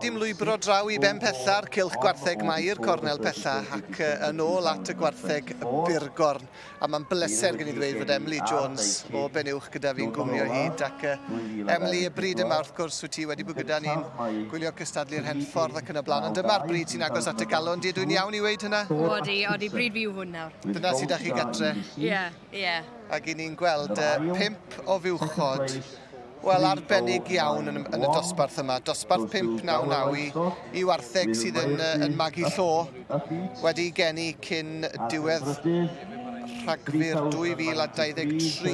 Dim lwybro draw i ben pella'r cylch gwartheg mae i'r cornel pella ac yn ôl at y gwartheg burgorn. A mae'n bleser gen i ddweud fod Emily Jones o Benuwch gyda fi'n gwmni o hyd. Ac Emily, y bryd yma wrth gwrs wyt ti wedi bod gyda ni'n gwylio cystadlu'r Henffordd ac yn y blaen. Ond dyma'r bryd sy'n agos at y galon di. Ydw i'n iawn i weud hynna? Odi, odi, bryd fi yw hwn nawr. Dyna sydd â chi gatre. Ie, ie. Ac i ni'n gweld pump o fuwchod Wel, arbennig iawn yn, yn y dosbarth yma. Dosbarth 599 i, i wartheg sydd yn, yn magu llo wedi geni cyn diwedd Rhagfyr 2023.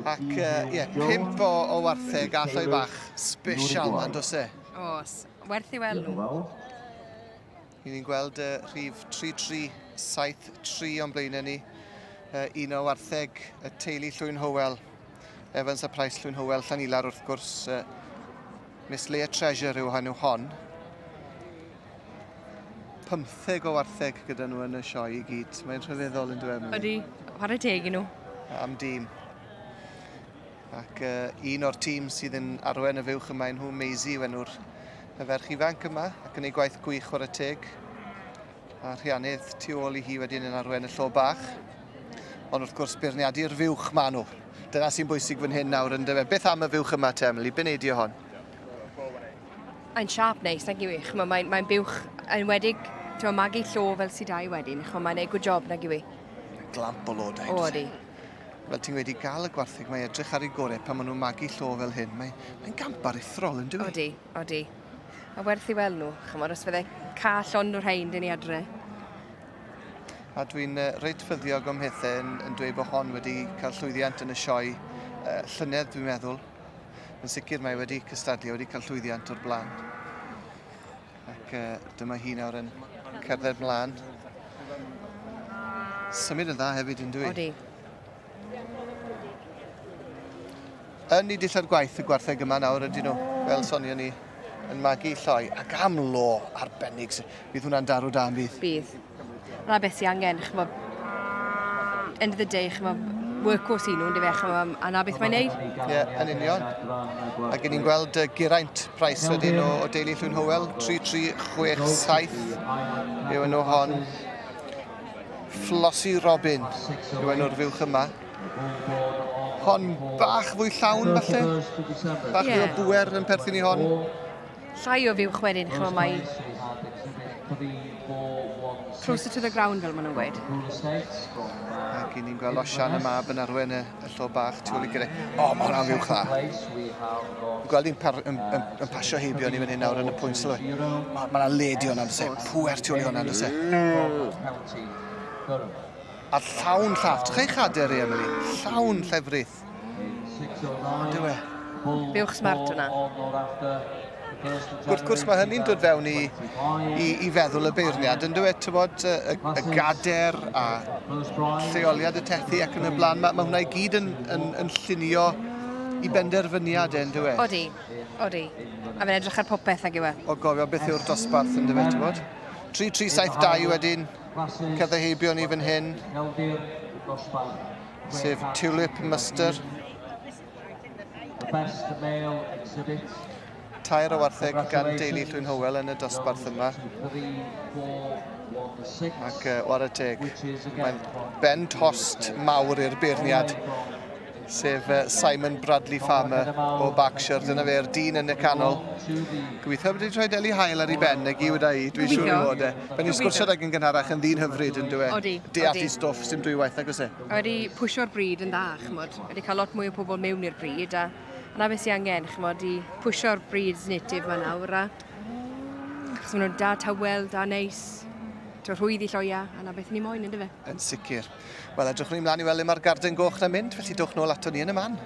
Ac ie, uh, yeah, pump o, o wartheg a lloi bach special ma'n dos e? Os, werth i weld nhw. Ni'n ni'n gweld y rhif 3373 o'n blaenau ni, un o wartheg y teulu Llwyn Howell, Evans a Price Llwyn Howell, Llanilar wrth gwrs, Miss Leah Treasure yw hon yw hon. 15 o wartheg gyda nhw yn y sioe i gyd. Mae'n rhyfeddol yn dweud. Ydy, chwarae teg i nhw. Am dîm. Ac uh, un o'r tîm sydd yn arwen y fuwch yma nhw, Maisie yw enw'r y ferch ifanc yma, ac yn ei gwaith gwych chwarae teg. A Rhianydd tu ôl i hi wedyn yn arwen y llo bach. Ond wrth gwrs, beirniadu'r fuwch ma nhw. Dyna sy'n bwysig fan hyn nawr yn dyfe. Beth am y fuwch yma te, Emily? Be wneud i hon? Mae'n siap neis, nag yw i? Ch'mo, mae'n mae buwch, enwedig, ti'n magu llo fel sydd dau wedyn, ch'mo, mae'n neud good job, nag yw i? Glamp o lodau. O, ydi. Fel ti'n gweud, i gael y gwartheg, mae edrych ar ei gorau pan maen nhw'n magu llo fel hyn. Mae'n mae gamp aruthrol, yn dwi? Odi, odi. A werth i weld nhw, chymod, os fydde ca llond o'r rhain dyn ni adre. A dwi'n reit ffyddiog o'm mhethau yn, yn dweud bod hon wedi cael llwyddiant yn y sioe uh, llynedd, dwi'n meddwl. Yn sicr mae wedi cystadlu, wedi cael llwyddiant o'r blaen. Ac uh, dyma hi nawr yn cerdded mlaen. Symud yn dda hefyd yn dwi? Odi. Yn ei dillad gwaith y gwartheg yma nawr ydyn nhw, fel sonio ni, yn magu lloi ac am lo arbennig. Bydd hwnna'n darw da yn bydd? Bydd. 'Na beth sy angen, ch'mo', end of the day, ch'mo', workhorse i nhw, yndyfe, ch'mo', a 'na beth mae'n neud. Ie, yeah, yn union. Ac ni'n gweld uh, Geraint Price wedyn o, o deulu Llwyn Howell, 3367 yw enw hon. Flossie Robin yw enw'r fuwch yma. Hon bach fwy llawn falle? Bach yeah. fwy o bŵer yn perthyn i hon? Llai o fuwch wedyn, ch'mo' mae closer to the ground fel maen nhw'n gweud. Ac i ni'n gweld Osian y mab yn arwen y, y llo bach tu ôl i gyda. O, mae hwnna'n fuwch dda. Dwi'n gweld hi'n par, yn, yn, yn pasio heibio ni fan hyn nawr yn y pwynt sylw. Mae ma yna ledi hwnna, does e? Pwer tu ôl i hwnna, does e? A llawn llath. Dych chi'n chader i, Emily? Llawn llefrith. On'd yw e? Buwch smart hwnna. Wrth gwrs mae hynny'n dod fewn i, i, i feddwl y beirniad, yn dweud, tywod, y, y, y gader a lleoliad y tethi ac yn y blaen, mae, mae hwnna i gyd yn, yn, yn llunio i benderfyniad e, yn dweud? Odi, odi. A fe'n edrych ar popeth ag yw e. O gofio beth yw'r dosbarth yn dweud, tywod? 3372 wedyn, cerdded heibio ni fan hyn sef Tulip Muster. Tair o wartheg gan deulu Llwyn Howell yn y dosbarth yma. Ac uh, ware teg, mae'n ben tost mawr i'r beirniad sef Simon Bradley Farmer o Berkshire. Dyna fe'r dyn yn y canol. Gobeithio bod wedi rhoi deli hael ar ei ben, nag i weda i, dwi'n siŵr ei fod e. Fe ni'n sgwrsio ag yn gynharach yn ddyn hyfryd yn dywe. Odi. Deall i stwff, sy'n dwywaith, nag oes e? A wedi pwysio'r bryd yn dda, chymod. Wedi cael lot mwy o pobl mewn i'r bryd, a 'na beth sy'n angen, chymod, i pwysio'r bryd native ma nawr, a achos maen nhw'n da tawel, da neis, rhwydd i lloia, a 'na beth ni moyn, yndyfe? Yn sicr. Wel, edrychwn ni mlaen i weld le mae'r garden goch na mynd, felly dowch nôl ato ni yn y man.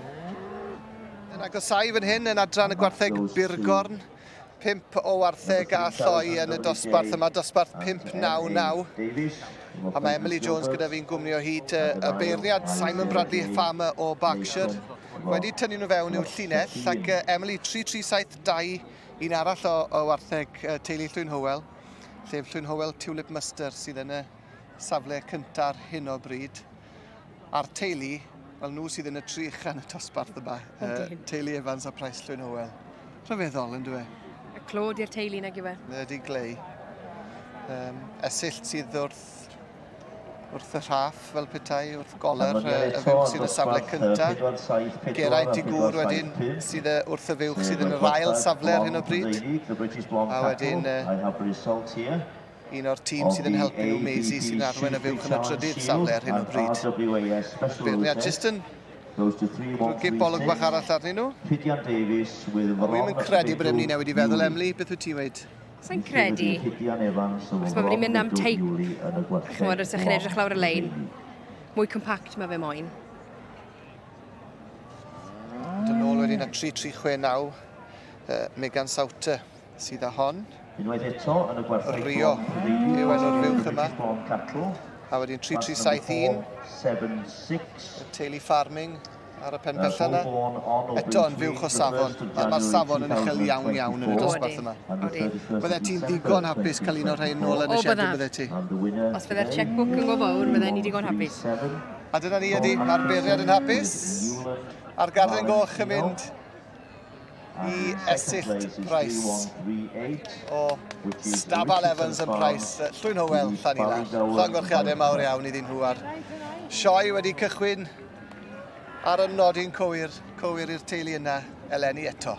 Yn agosau fan hyn yn adran y gwartheg Burgorn, pump o wartheg a lloi yn y dosbarth yma, dosbarth 599. A mae Emily Jones gyda fi'n gwmni o hyd y beirniad Simon Bradley Farmer o Berkshire. Wedi tynnu nhw fewn i'w llinell ac Emily 3372, un arall o, o wartheg teulu Llwyn Howell, sef Llwyn Howell Tulip Muster sydd yn y safle cynta ar hyn o bryd. A'r teulu, wel nhw sydd yn y tri ucha yn y dosbarth yma, uh, teulu Evans a Price Llwyn Howell. Rhyfeddol, yn dwi? Y clod i'r teulu nag yw e? Ydy glei. Esyllt sydd wrth wrth y rhaff fel petai, wrth goler y fuwch sydd yn y safle cyntaf. Geraint i gŵr wedyn sydd wrth y fuwch sydd yn yr ail safle ar hyn o bryd. A wedyn un o'r tîm sydd yn helpu nhw, Maisie, sydd yn arwain y fuwch yn y trydydd safle ar hyn o bryd. Beirniad jyst yn rhyw gip olwg bach arall arnyn nhw. Wi'm yn credu bod e'n mynd i newid i feddwl, Emily, beth wyt ti'n weud? Sa'n credu. Achos mae wedi mynd am teip. Chymod, os ydych chi'n edrych lawr y lein, mwy compact mae fe moyn. Dyn nôl wedyn at 3-3-6-9, Megan Sauter sydd â hon. Unwaith eto yn y gwartheg Rio yw enw'r fuwch yma. A wedyn 3371, y teulu farming ar y pen bella yna. Eto yn fuwch o safon. Mae'r safon yn uchel iawn iawn yn y dosbarth yma. Bydde ti'n ddigon hapus cael un o'r rhain nôl yn y sied, bydde ti? Os fydde'r checkbook yn go fawr, bydden ni digon hapus. A dyna ni ydy, mae'r beirniad yn hapus. A'r garden goch yn mynd i Esyllt Price o Stabal Evans and Price, Llwyn Hywel, Llanilar. Llongyfarchiadau mawr iawn iddyn nhw a'r sioe wedi cychwyn ar y nodyn cywir, cywir i'r teulu yna eleni eto.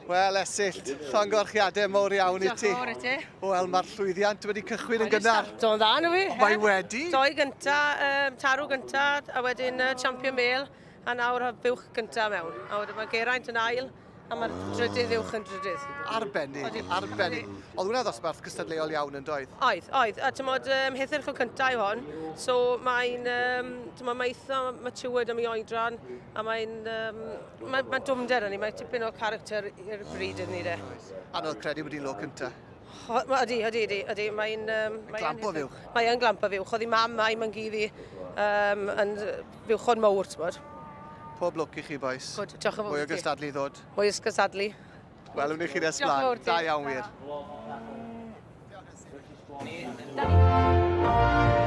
Wel, Esyllt, llongyfarchiadau mawr iawn i ti. Diolch yn fawr i ti. Wel, mae'r llwyddiant wedi cychwyn yn gynnar. Do'n dda nhw fi. Mae wedi. Doi gynta, tarw gynta, a wedyn champion male, a nawr buwch gynta mewn. A wedyn mae Geraint yn ail, a mae'r drydydd uwch yn drydydd. Arbennig, arbennig. Oedd hwnna ddosbarth cystadleuol iawn yn doedd? Oedd, oedd. A ti'n heddirch o cynta yw hon, so mae'n, ti'n mae eitha matured am ei oedran, a mae'n, mae, mae dwmder yn ni, mae tipyn o character i'r bryd yn ni de. Anodd credu bod hi'n lo cynta. Ydy, ydy, ydy, ydy. Mae'n... Mae glamp o fuwch. Mae yn glamp o fuwch. Oedd hi mam a'i mam-gu fi yn fuwchod mawr, ti'n bod. Pob lwc i chi, boys. Good, diolch yn fawr. Mwy o gystadlu i ddod. Mwy o gystadlu. Welwn ni chi nes mlaen. Da iawn wir. Diolch.